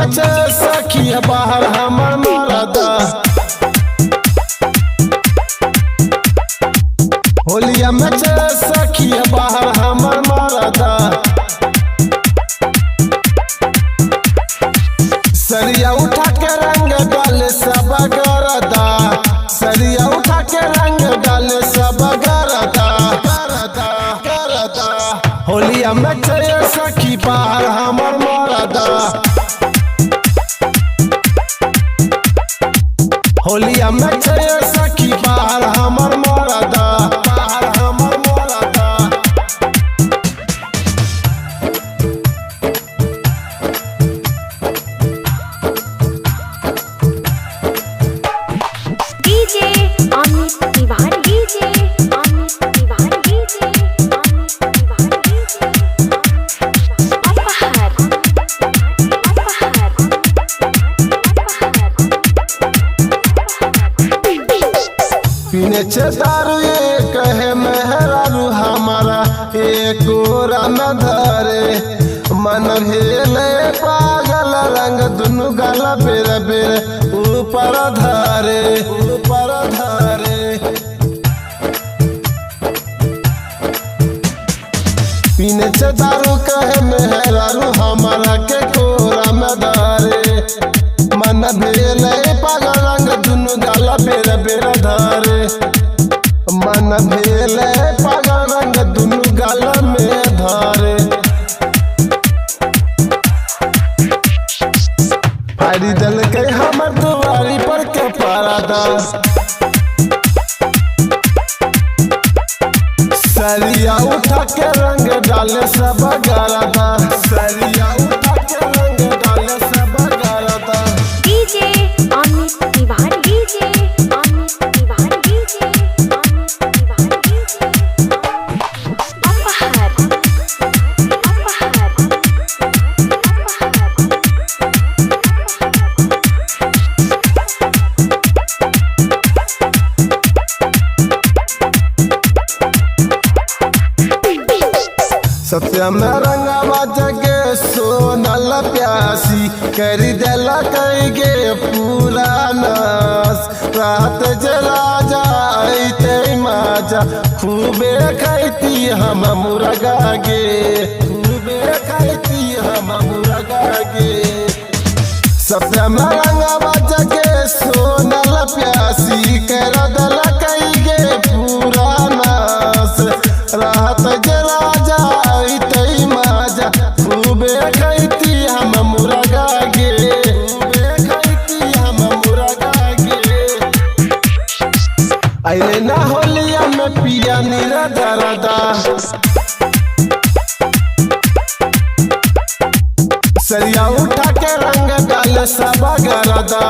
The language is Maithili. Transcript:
में सखी बाहर हमर मरदा। होलिया में सखी बाहर हमर मरदा। सरिया उठा के रंग डाले सब गरदा। सरिया उठा के रंग डाले सब गरदा। गरदा गरदा। होलिया में सखी बाहर हमर मरदा। होलिया में सखी बाहर हमर मरदा। बाहर हमर मरदा। DJ Amit Tiwari, DJ Amit Tiwari, DJ Amit Tiwari, DJ अपहार अपहार अपहार। पीने छे दारू ये कहे मेहरारू हमारा एक न धरे। मन भेले पागल रंग दुनु गल बेर बेर ऊपर धरे ऊपर धरे। पीने छे दारू कहे मेहरारू हमारा के कोरा में धरे। मन भेले पागल रंग दुनु गल बेर बेर धरे। मन भेले पागल रंग दुनु गल में धरे। फाड़ी देलकै हमर दुआरी पर के परदा। सरिया उठा के रंग डाले सब गरदा। सरिया उठा के रंग डाले सब गरदा। DJ Amit Tiwari, DJ Amit Tiwari, DJ Amit Tiwari, DJ अपहार अपहार अपहार। सत्यम रंगवा जगे सोनल प्यासी कर देला कई गे पूरा नास। रात जला जाते माजा खूबे खैती हम मुर्गा गे। खूबे खैती हम मुर्गा गे। सत्यम रंगवा जगे सोनल प्यासी कर देला कई गे पूरा नास। रात जला जाते माजा खूबे खैती हम मुर्गा गे। खूबे खैती हम मुर्गा गे। अरे ना होलिया में पिया नीरा दरदा। सरिया उठा के रंग डाले सब गरदा।